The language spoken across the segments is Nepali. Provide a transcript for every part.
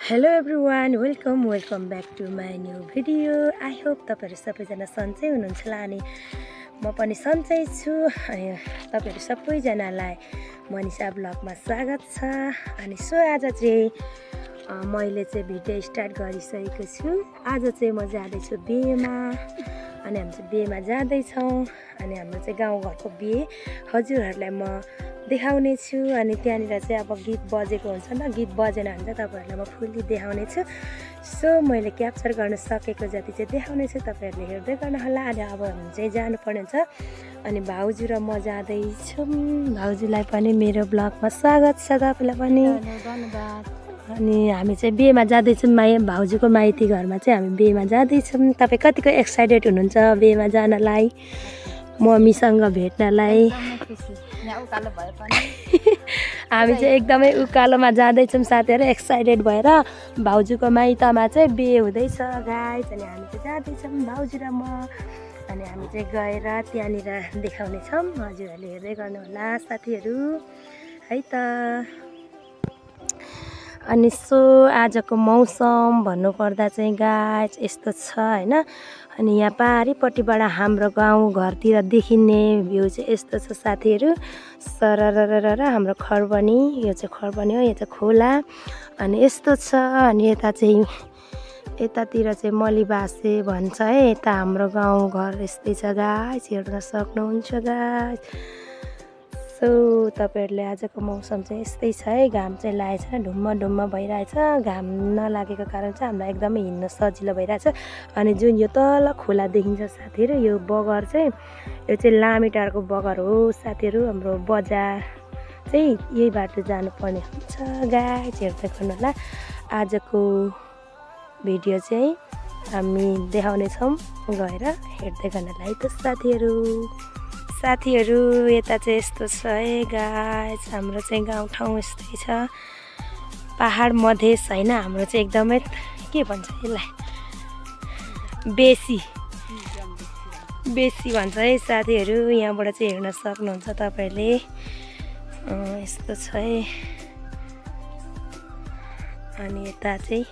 Hello everyone, welcome back to my new video. I hope तपाईहरु सबैजना सन्चै हुनुहुन्छ होला अनि म पनि सन्चै छु। अनि तपाईहरु सबैजनालाई मनिषा ब्लगमा स्वागत छ। अनि आज चाहिँ मैले चाहिँ भिडियो स्टार्ट गरिसकेको छु। आज चाहिँ म जाँदै छु बिहेमा। अनि हामी चाहिँ बिहेमा जाँदै छौं। अनि हाम्रो चाहिँ गाउँघरको बिहे हजुरहरुलाई म देखाउने छु। अनि त्यहाँनिर चाहिँ अब गीत बजेको हुन्छ न, गीत बजेन भने चाहिँ तपाईहरुलाई म फुल्ली देखाउने छु। सो मैले क्याप्चर गर्न सकेको जति चाहिँ देखाउने छु, तपाईहरुले हेर्दै गर्नु होला। अनि अब हामी चाहिँ जानु पर्ने हुन्छ। अनि भाउजू र म जाँदै छौं। भाउजूलाई पनि मेरो ब्लगमा स्वागत छ, तपाईलाई पनि धन्यवाद। अनि हामी चाहिँ बिहेमा जाँदै छौं। भाउजूको माइती घरमा चाहिँ हामी बिहेमा जाँदै छौं। तपाई कतिको एक्साइटेड हुनुहुन्छ बिहेमा जानलाई, मम्मीसँग भेट्नलाई? हामी चाहिँ एकदमै उकालोमा जाँदैछौँ साथीहरु, एक्साइटेड भएर। भाउजूको माइतमा चाहिँ बिहे हुँदैछ गाइस। अनि हामी चाहिँ जाँदैछौँ भाउजू र म। अनि हामी चाहिँ गएर त्यहाँनिर देखाउने छौँ। हजुरहरूले हेर्दै गर्नु होला साथीहरु है त। अनि आजको मौसम भन्नुपर्दा चाहिँ गाइस यस्तो छ हैन। अनि यहाँ पारिपट्टिबाट हाम्रो गाउँ घरतिर देखिने भ्यू चाहिँ यस्तो छ साथीहरु। सररररर हाम्रो खरबनी, यो चाहिँ खरबनी हो, यो चाहिँ खोला। अनि यस्तो छ। अनि यता चाहिँ यतातिर चाहिँ मलिबासे भन्छ है। यता हाम्रो गाउँ घर यस्तै छ गाइस, हेर्न सक्नुहुन्छ गाइस। तपाईहरुले आजको मौसम चाहिँ यस्तै छ है। घाम चाहिँ लागेछ, ढुम्म भइरहेछ। घाम नलागेको कारण चाहिँ हामीलाई एकदमै हिँड्न सजिलो भइरहेछ। अनि जुन यो तल खोला देखिन्छ साथीहरु, यो बगर चाहिँ यो चाहिँ लामिटारको बगर हो साथीहरु। हाम्रो बजार चाहिँ यही बाटो जानुपर्ने हुन्छ गाइस, हेर्दै गर्नु होला। आजको भिडियो चाहिँ हामी देखाउने छौं, गएर हेर्दै गर्नलाई त साथीहरु। यता चाहिँ यस्तो छ है गाइस। हाम्रो चाहिँ गाउँठाउँ यस्तै छ, पहाड मधेस हैन। हाम्रो चाहिँ एकदमै के भन्छ यसलाई, बेसी भन्छ है साथीहरु। यहाँबाट चाहिँ हेर्न सक्नुहुन्छ तपाईहरुले, यस्तो छ है। अनि यता चाहिँ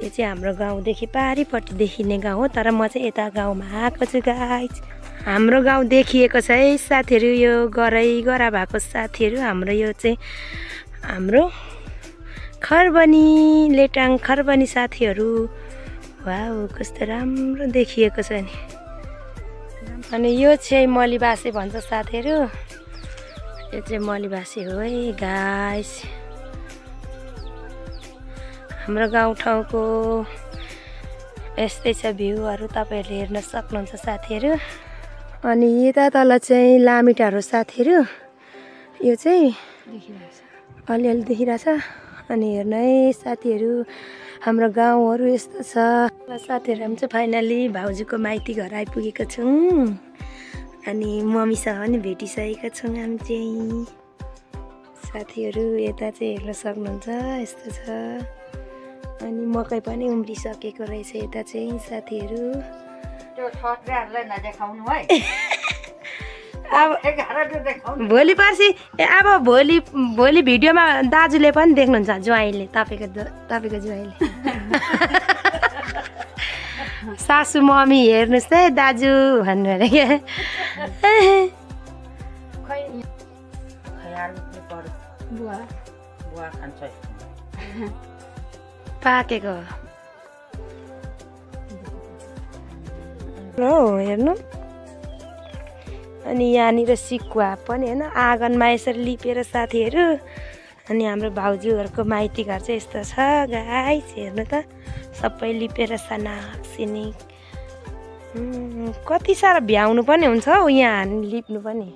यो चाहिँ हाम्रो गाउँदेखि पारिपट्टि देखिने गाउँ हो। तर म चाहिँ यता गाउँमा आएको छु गाइस। हाम्रो गाउँ देखिएको छ है साथीहरु, यो गरा भएको साथीहरु। हाम्रो यो चाहिँ हाम्रो खरबनी, लेटाङ खरबनी साथीहरु। वाउ कस्तो राम्रो देखिएको छ नि। अनि यो चाहिँ मलिबासे भन्छ साथीहरु, यो चाहिँ मलिबासे हो है गाइस। हाम्रो गाउँठाउँको यस्तै छ भ्यूहरु, तपाईहरुले हेर्न सक्नुहुन्छ साथीहरु। अनि यता तल चाहिँ लामिटार हो साथीहरु, यो चाहिँ अलिअलि देखिरहेछ। अनि हेर्नु है साथीहरु, हाम्रो गाउँहरु यस्तो छ साथीहरु। हामी चाहिँ फाइनली भाउजूको माइती घर आइपुगेको छौं। अनि मम्मीसँग पनि भेटिसकेका छौं हामी चाहिँ साथीहरु। यता चाहिँ हेर्न सक्नुहुन्छ यस्तो छ। अनि मकै पनि उम्रिसकेको रहेछ यता चाहिँ साथीहरु। अब भोलि पर्सि अब भोलि भिडियोमा दाजुले पनि देख्नुहुन्छ, ज्वाइँले, तपाईको ज्वाइँले। सासु मम्मी हेर्नुस् है दाजु भन्नु अरे के। पाकेको हो हेर्नु। अनि यहाँनिर सिकुवा पनि हैन, आँगनमा यसरी लिपेर साथीहरु। अनि हाम्रो भाउजूहरुको माइती घर चाहिँ यस्तो छ गाइस, हेर्नु त। सबै लिपेर सनाक्सिनी। कति साह्रो भ्याउनु पनि हुन्छ हौ यहाँ लिप्नु पनि।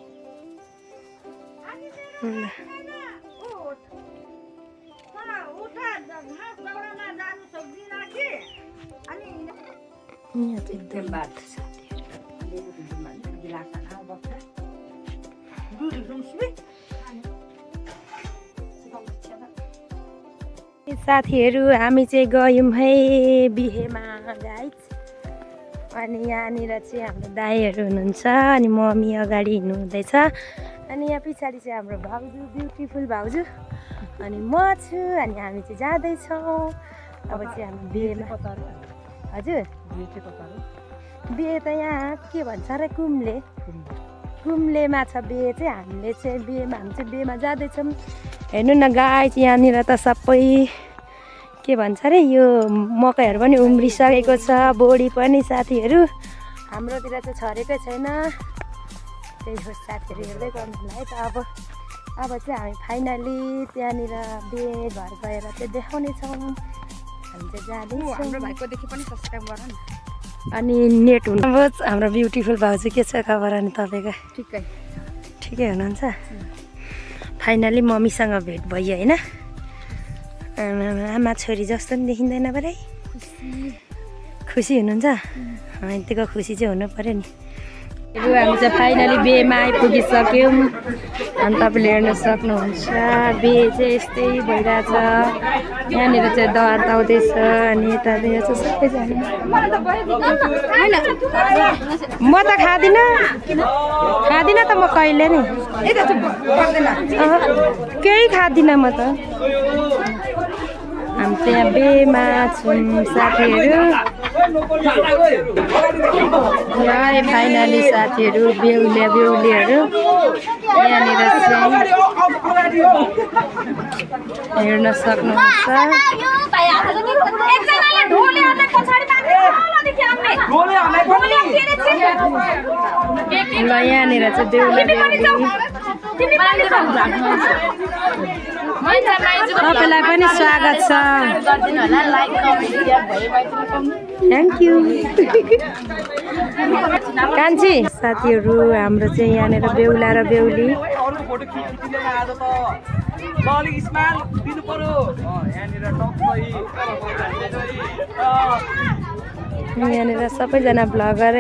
साथीहरु हामी चाहिँ गयौं है बिहेमा गाइस। अनि यहाँनिर चाहिँ हाम्रो दाइहरु हुनुहुन्छ। अनि मम्मी अगाडि हिँड्नु हुँदैछ। अनि यहाँ पछाडि चाहिँ हाम्रो भाउजू ब्युटिफुल भाउजू अनि म छु अनि हामी चाहिँ जाँदैछौँ अब चाहिँ हामी बिहेमा हजुर बिहे त यहाँ के भन्छ र कुम्लेमा छ बिहे चाहिँ हामीले चाहिँ बिहेमा जाँदैछौँ हेर्नु न गाई चाहिँ यहाँनिर त सबै के भन्छ अरे यो मकैहरू पनि उम्रिसकेको छ बोडी पनि साथीहरू हाम्रोतिर चाहिँ छरेकै छैन त्यही हो साथीहरू हेर्दै गर्नुलाई है त अब चाहिँ हामी फाइनली त्यहाँनिर बिहे घर गएर चाहिँ देखाउनेछौँ हामी चाहिँ जाँदैछौँ हाम्रो भाइकोदेखि पनि सब्सक्राइब गर न अनि नेट हुनु अब हाम्रो ब्युटिफुल भाउजू के छ खबर अनि तपाईँको ठिकै हुनुहुन्छ फाइनली मम्मीसँग भेट भयो होइन आमा छोरी जस्तो पनि देखिँदैन परे खुसी हुनुहुन्छ यतिको खुसी चाहिँ हुनु पऱ्यो नि हामी चाहिँ फाइनली बिहेमा आइपुगिसक्यौँ अनि तपाईँले हेर्न सक्नुहुन्छ बिहे चाहिँ यस्तै भइरहेछ यहाँनिर चाहिँ दर ताउँदैछ अनि यतातिर चाहिँ सबैजना म त खाँदिनँ त म कहिले नि केही खाँदिनँ म त हामी चाहिँ यहाँ बिहेमा छौँ साथीहरू ल फाइनली साथीहरू बेहुलीहरू यहाँनिर चाहिँ हेर्न सक्नुहुन्छ ल यहाँनिर चाहिँ बेहुला तपाईँलाई पनि स्वागत छ थ्याङ्क यू कान्छी साथीहरू हाम्रो चाहिँ यहाँनिर बेहुला र बेहुली यहाँनिर सबैजना ब्लगर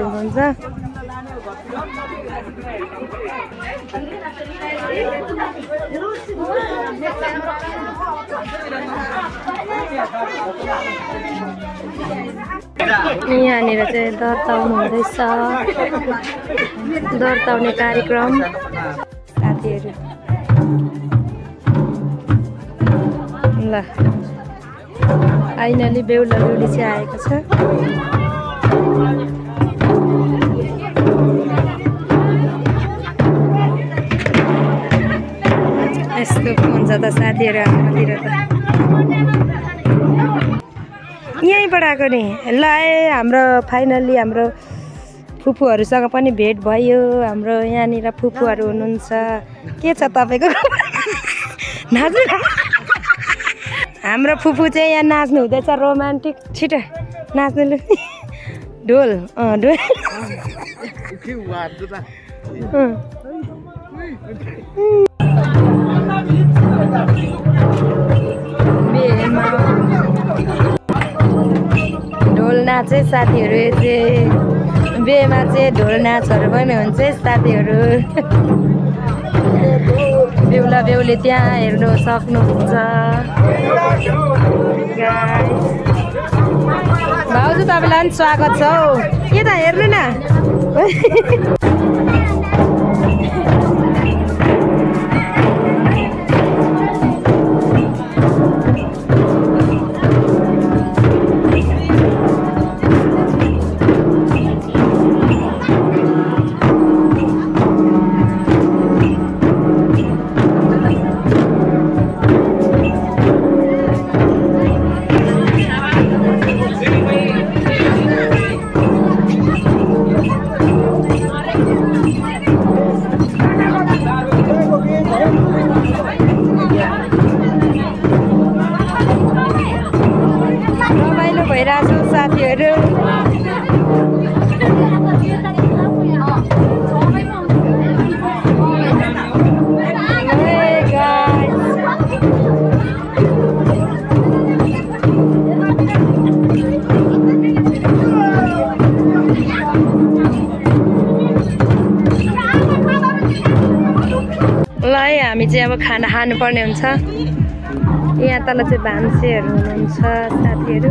हुनुहुन्छ यहाँनिर चाहिँ दर्ताउनु हुँदैछ दर्ताउने कार्यक्रम साथीहरू ल फाइनली बेहुला बेहुली चाहिँ आएको छ यस्तो हुन्छ त साथीहरू हाम्रोतिर त यहीँबाट आएको नि ल हाम्रो फाइनल्ली हाम्रो फुपूहरूसँग पनि भेट भयो हाम्रो यहाँनिर फुपूहरू हुनुहुन्छ के छ तपाईँको नाच्नु हाम्रो फुपू चाहिँ यहाँ नाच्नु हुँदैछ रोमान्टिक छिटो नाच्नु लु ढोल ढोल ढोल नाचे साथीहरू चाहिँ बिहेमा चाहिँ ढोल नाचहरू पनि हुन्छ साथीहरू बेहुला बेहुली त्यहाँ हेर्नु सक्नुहुन्छ भाउजू तपाईँलाई पनि स्वागत छ हौ यता हेर्नु न हामी चाहिँ अब खाना खानुपर्ने हुन्छ यहाँ तल चाहिँ भान्सेहरू हुनुहुन्छ साथीहरू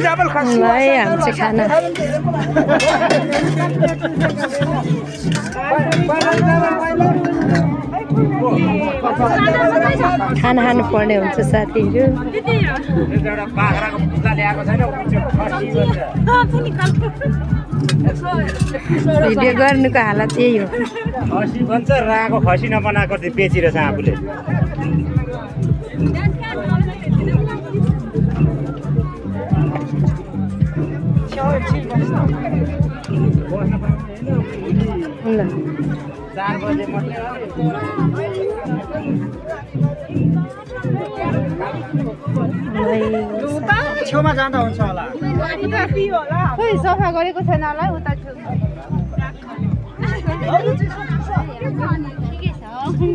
हाम्रो चाहिँ खाना खाना खानु पर्ने हुन्छ साथीहरू भिडियो गर्नुको हालत यही हो खसी भन्छ राको खसी नबनाएको त्यो बेचिरहेछ आफूले ल 4 बजे मात्रै छेउमा जाँदा हुन्छ होला खोइ सफा गरेको छैन होला उता छु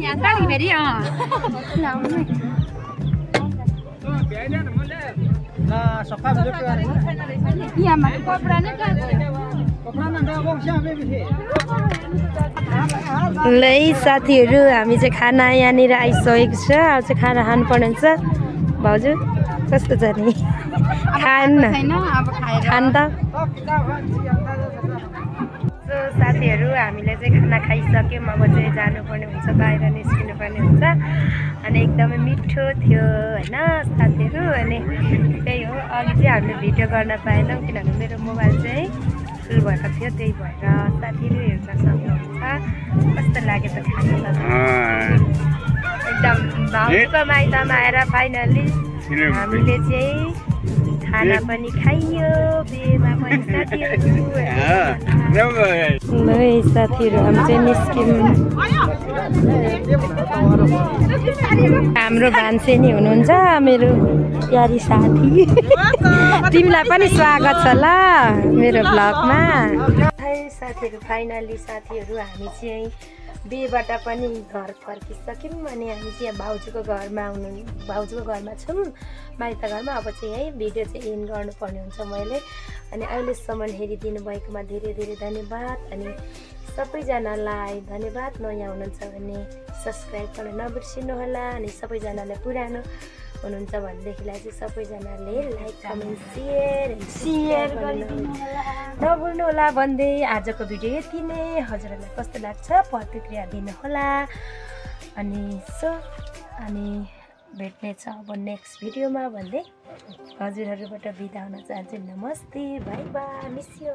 यहाँ ताली फेरि सफा गरेको यहाँ माथि कपडा नै ल साथीहरू हामी चाहिँ खाना यहाँनिर आइसकेको छ अब चाहिँ खाना खानुपर्ने हुन्छ भाउजू कस्तो छ नि खान त साथीहरू हामीले चाहिँ खाना खाइसक्यौँ अब चाहिँ जानुपर्ने हुन्छ बाहिर निस्किनु पर्ने हुन्छ अनि एकदमै मिठो थियो होइन साथीहरू अनि त्यही हो अघि चाहिँ हामीले भिडियो गर्न पाएनौँ किनभने मेरो मोबाइल चाहिँ फुल भएको थियो त्यही भएर साथीहरू हेर्न सक्नुहुन्छ कस्तो लाग्यो त खाना एकदम भाउजूको माइतमा आएर फाइनल्ली हामीले चाहिँ खाना पनि खाइयो बेमा पनि साथीहरू साथीहरू हामी चाहिँ निस्क्यौँ हाम्रो भान्से नि हुनुहुन्छ मेरो प्यारी साथी तिमीलाई पनि स्वागत छ ल मेरो भ्लगमा साथीहरू फाइनल्ली साथीहरू हामी चाहिँ बेबाट पनि घर फर्किसक्यौँ अनि हामी चाहिँ यहाँ भाउजूको घरमा भाउजूको घरमा छौँ माइत घरमा अब चाहिँ यही भिडियो चाहिँ एन्ड गर्नुपर्ने हुन्छ मैले अनि अहिलेसम्म हेरिदिनु भएकोमा धेरै धेरै धन्यवाद अनि सबैजनालाई धन्यवाद नयाँ हुनुहुन्छ भने सब्सक्राइब गर्न नबिर्सिनुहोला अनि सबैजनाले पुरानो हुनुहुन्छ भनेदेखिलाई चाहिँ सबैजनाले लाइक कमेन्ट सेयर नभुल्नु होला भन्दै आजको भिडियो यति नै हजुरहरूलाई कस्तो लाग्छ प्रतिक्रिया दिनुहोला अनि भेट्नेछ अब नेक्स्ट भिडियोमा भन्दै हजुरहरूबाट बिदा हुन चाहन्छु नमस्ते बाई बाई मिस यु